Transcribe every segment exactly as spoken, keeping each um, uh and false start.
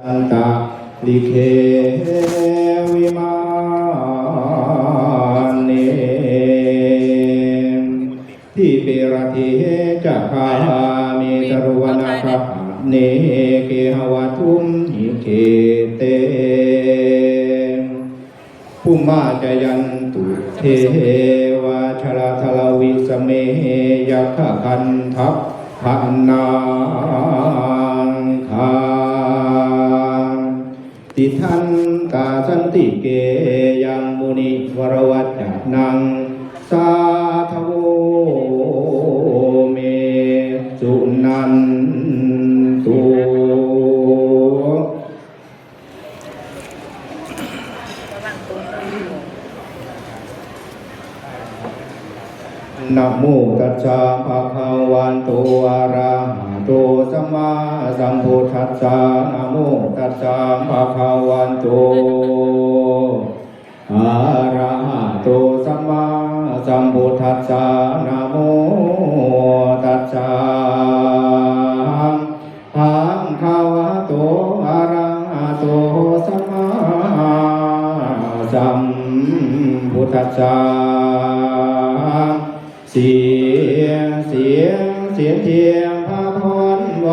อันตะลิเขวิมาเน ทิเปรทิเขจะคาเมสะรุวนะคหะเน เกหะวะทุมหิเขเต ภุมมาจายันตุเทวาชลาธลวิสเม ยักขะคันทัพพะนาคา ติทันตาสันติเก ยังมุนิวรวัจจะนัง สาธโวเม สุนันตุ นะโมตัสสะภะคะวะโต อะระหะโต สัมมาสัมพุทธัสสะ นะโมตัสสะภะคะวะโต อะระหะโต สัมมาสัมพุทธัสสะ นะโมตัสสะ ภะคะวะโต อะระหะโต สัมมาสัมพุทธัสสะ สี สี สิทธิพระพรบ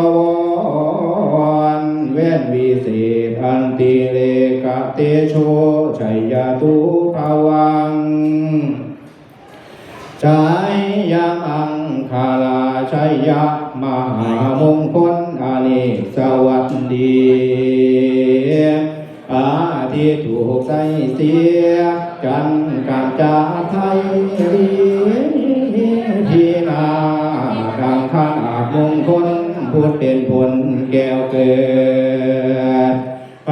วร แว่นวิเศษอันติเลกะเตโช ชัยยะตุภวัง ชัยยะมังคลา ชัยยะมหามงคล อเนกสวัสดี อาทิตย์ถูกใส่เสีย จันทร์กำจาไทยดี พีนาดังขนาดมงคล พุทธเป็นผลแก้วเกิด พ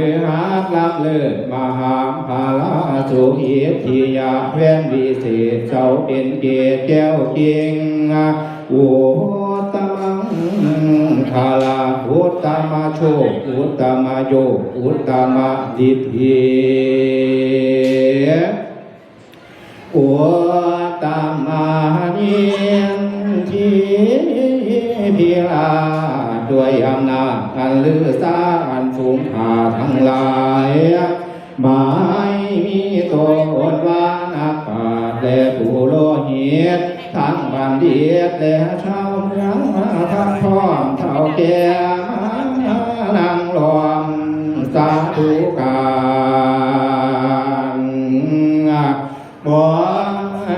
ฤหัสล้ำเลิศมหาพลา สุอิทธิยาแว่นวิเศษ เสาเป็นเกศแก้วเก่ง อุตตมังคลา อุตตมโชค อุตตมโยค อุตตมฤทธิ อุตตมนิทธิ พิราชด้วยอำนาจอันลือซา อันสูงค่าทั้งหลาย หมายมีโตนว่านักปราชญ์และปุโรหิต ทั้งบัณฑิตและชาวเมืองมาทั้งพร้อมเฒ่าแก่มานั่งล้อมสาธุการ บ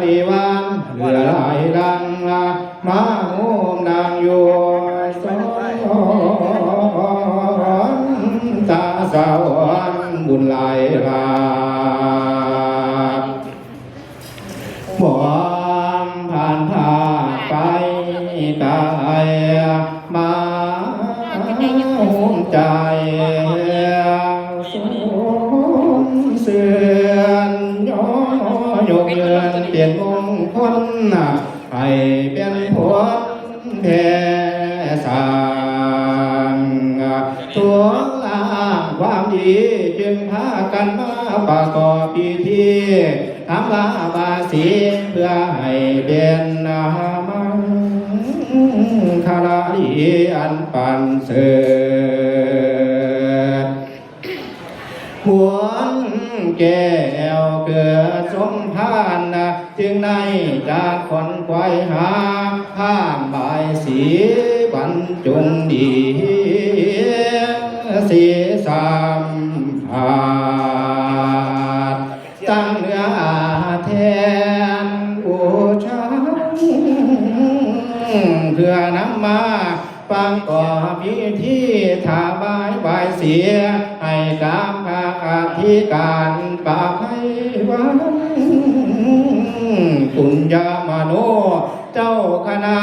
ริวารเหลือหลายดังมาโฮมนางอยู่สอนตาสะออนบุญหลายหลาก มองผ่านผ่านไปไกลมาห่วงใจสมเสือนยกเงินเปลี่ยนมงคลให้เป็นผล แผ่สร้างทุกข์ล้างความดี จึงพากันมาประกอบพิธีทำลาบาสี เพื่อให้เป็นมังคลาดีอันปันเสริฐ หวนแก้วเกิดสมภารนะ จึงได้จากขอนขวายหา ผ้าบายสีบรรจงดี สีสามผาด ตั้งเนื้อแทนบูชา เพื่อนำมาประกอบพิธีถวายบายสี ให้กับพระอธิการปาไพวันปุญญามโน เจ้าคณะ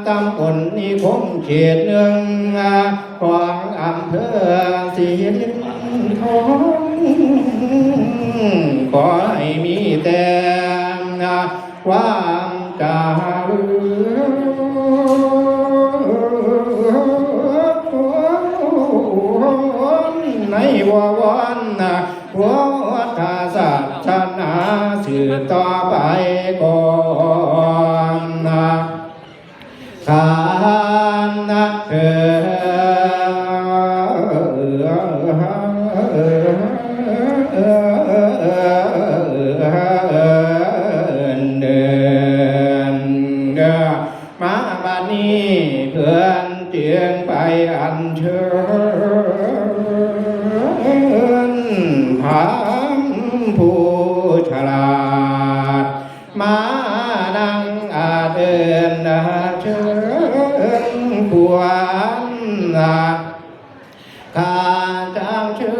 ตำบลนิคมเขตหนึ่ง ของอำเภอสิรินธร ขอให้มีแต่ความเจริญในวร พุทธศาสนาสืบต่อไปก่อนนะ ทานนะเถิด นพระผู้ฉลาด มานั่งอาเดินเชิญควร ข้าจักเชิญ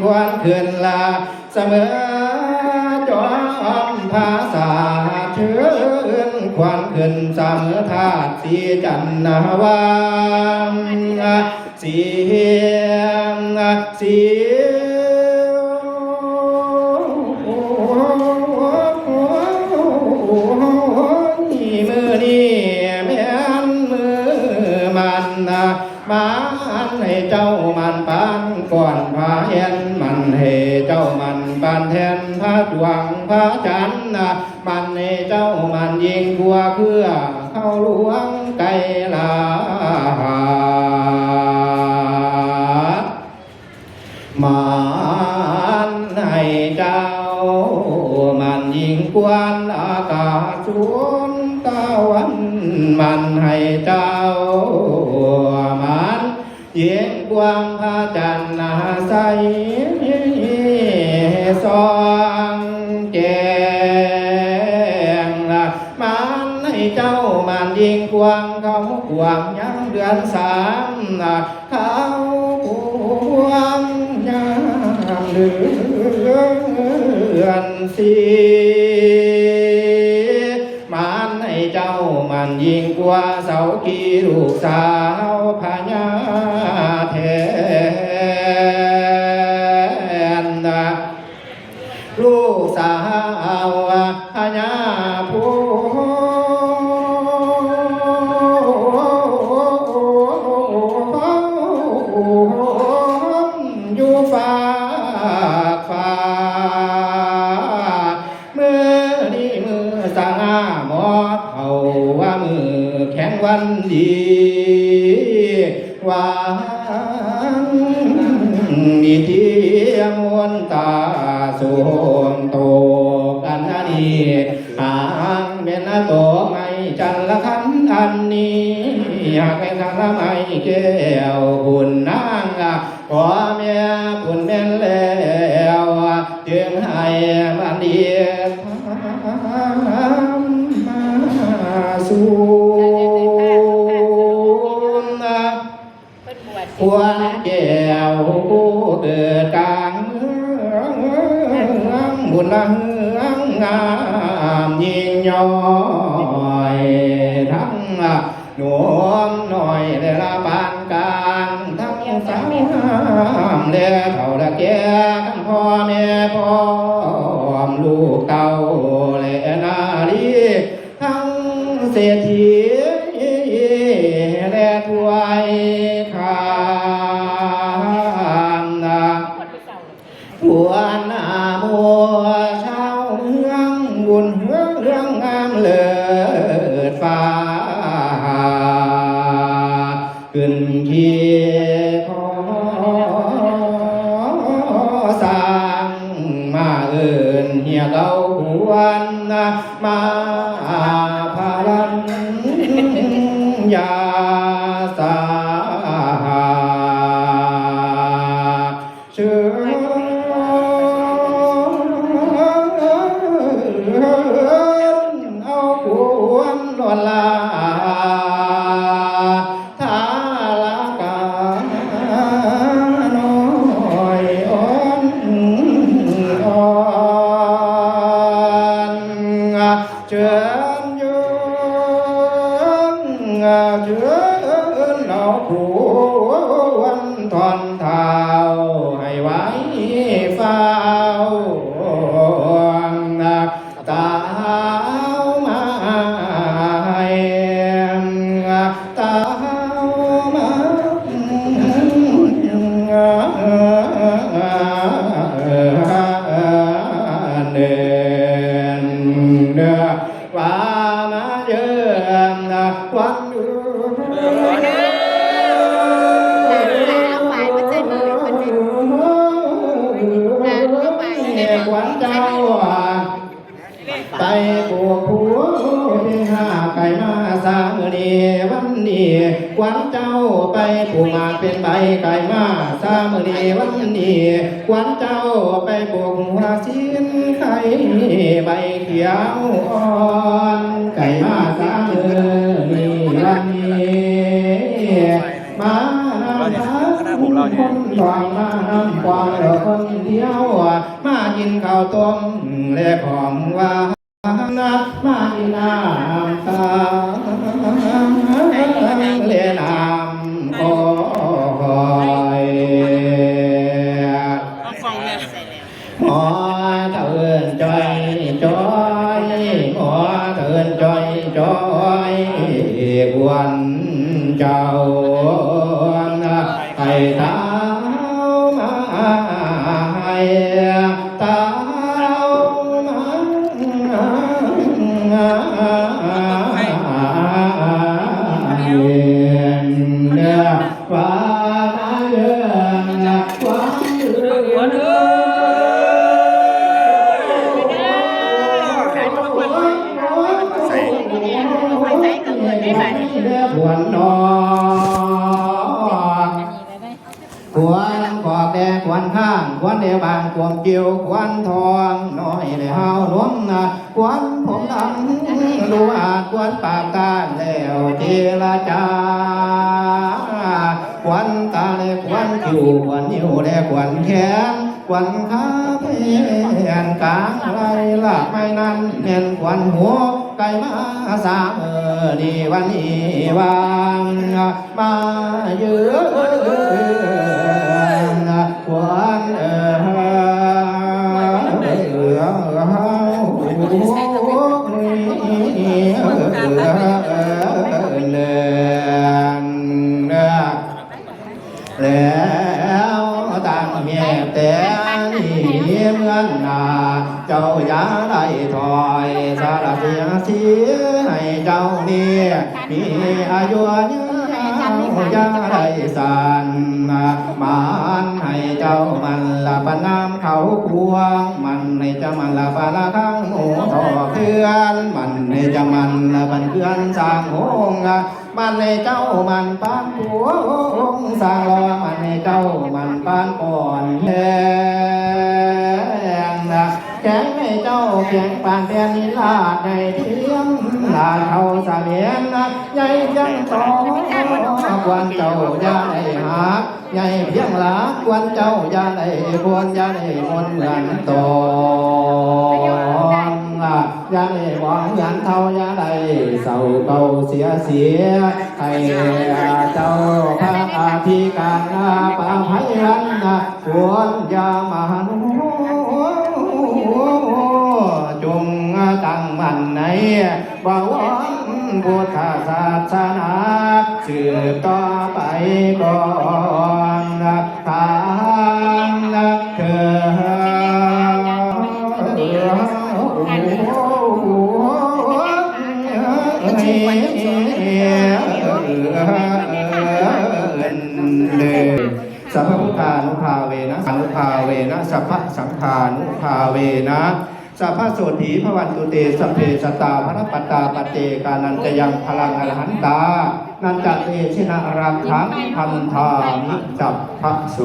ควรขึ้นละ เสมอจอมภาษา เชิญควรขึ้นเสมอธาตุสีจันทร์นาวา สี สี มื้อนี้แม่นมื้อมันนะ มันให้เจ้ามันปานก้อนผ้าแอ่น มันให้เจ้ามันปานแท่นพระดวงพระจันทร์นะ มันให้เจ้ามันยิ่งกว่าเครือเขาหลวงไกรลาด มันให้เจ้า มันยิ่งกว่าอากาศสุนตะวัน มันให้เจ้า มันยิ่งกว่าพระจันทร์ใสส่องแจ้ง มันให้เจ้า มันยิ่งกว่าเขากว้างยังเดือนสาม เขาควงยามเดือนสี่ มันให้เจ้ามันยิ่งกว่าเสากี่ลูกสาวพญาแทน ลูกสาวพญาภูมิอยู่ฟากฟ้า มื้อนี้มื้อสง่าหมอเฒ่าว่ามื้อแข็งวันดี หวังมีเทียมมนตาสวงโตกันนานี หางแม่นโตไม้จันละคันอันนี้ หากแม่นทางละไม้แก้วบุญนางละ ขอแม่บุญแม่นแล้ว จึงให้มันดีทำมาสู่ เพิ่นบวช พวงแก้วผู้เกิดกลางเมือง บุญละเฮืองงามยิ่งย่อย ทั้งหนุ่มน้อยและละปานกลาง ทั้งสาวงามและเฒ่าและแก่ทั้งพ่อแม่พร้อมลูกเต้าและนารี ทั้งเศรษฐีและถ้วยคำนะ พวกหน้าหมู่ชาวเมืองบุญเฮืองเรื่องงามเลิศฟ้า ขึ้นขี่ขอสร้างมาเอิ้นเฮียเก่าควร มาพลัญญาสา เชิญเอาควรลอลา ทาลกาน้อยอ่อนอ่อน เชิญยืน เชิญเอาควรท่อนเท้าให้ไหวฟ้าว ตาเอามาให้ ตาเอามาเนิน ว่ามาเยิมวันอยู่ ขวัญเจ้า ไปปลูกภู โอ้ เป็นหากไก่มาสามมื้อนี้วันนี้ ขวัญเจ้าไปปลูกหมากเป็นใบ ไก่มาสามมื้อนี้วันนี้ ขวัญเจ้าไปปลูกหัวสินไข่ใบเขียวอ่อน ไก่มาสามมื้อนี้วันนี้ มานำทางคนดอง มานำกวางดอกคนเดียว มากินข้าวต้มและของหวาน มากินน้ำตาลและน้ำอ้อย เอาฟังแน่ หมอเถินจ้อยจ้อย หมอเถินจ้อยจ้อย ควรเจ้า ให้เท้ามา ให้เท้ามา เรียกว่ามาเยือนความเดือด ใส่ เรียกหวนนอน ขวัญกอกแดง ขวัญข้าง ขวัญแดงบาง ขวัญเกี่ยว ขวัญทอง น้อยและห้าวหลวงนะ ขวัญผมดำ ดูอาจ ขวัญปากกาแล้วเจรจา ขวัญตาและขวัญคิ้ว ขวัญนิ้วและขวัญแขน ขวัญขาแผ่นกลางไรละไม่นั้นแม่นขวัญหัว ไก่มาสามมื้อนี้วันนี้วาง มาเยือนขวัญเอ่ย แล้วตั้งแม่แต่นี้เมือนหน้า เจ้าอย่าได้ถอย สารเสียงสีให้เจ้านี้ มีอายุยืนยาวอย่าได้สั้น มันให้เจ้ามันละปะน้ำเขาพวง มันให้เจ้ามันละปะละข้างหมูทอเพื่อน มันให้เจ้ามันละปันเพื่อนสร้างโฮง มันให้เจ้ามันปานพวงสร้างรอ มันให้เจ้ามันปานก่อนแหง แข็งให้เจ้าแข็งปานแผ่นดินลาดให้เทียมลาดเขาเสมียนนะ ใหญ่ยังต่อควรเจ้าอย่าได้หัก ใหญ่เพียงหลาควรเจ้าอย่าได้ควรอย่าได้มนเหมือนตอง อย่าได้มองเหมือนเท่าอย่าได้เศร้าเก่าเสียเสีย ให้เจ้าพระอธิการปะไพวันนะ ควรอย่ามาหนุจงตั้งมั่นในบวรพุทธศาสนา สืบต่อไปก่อนทางเธอ สัพพพุทธานุภาเวนะ อนุภาเวนะ สัพพสังฆานุภาเวนะ สัพพโสตถีภวันตุเต สัพเพสัตตา พระปัตตา ปัจเจกานันจะยัง พลังอรหันตา นันจะเตชินะ รักขัง พันธามิ สัพพะโส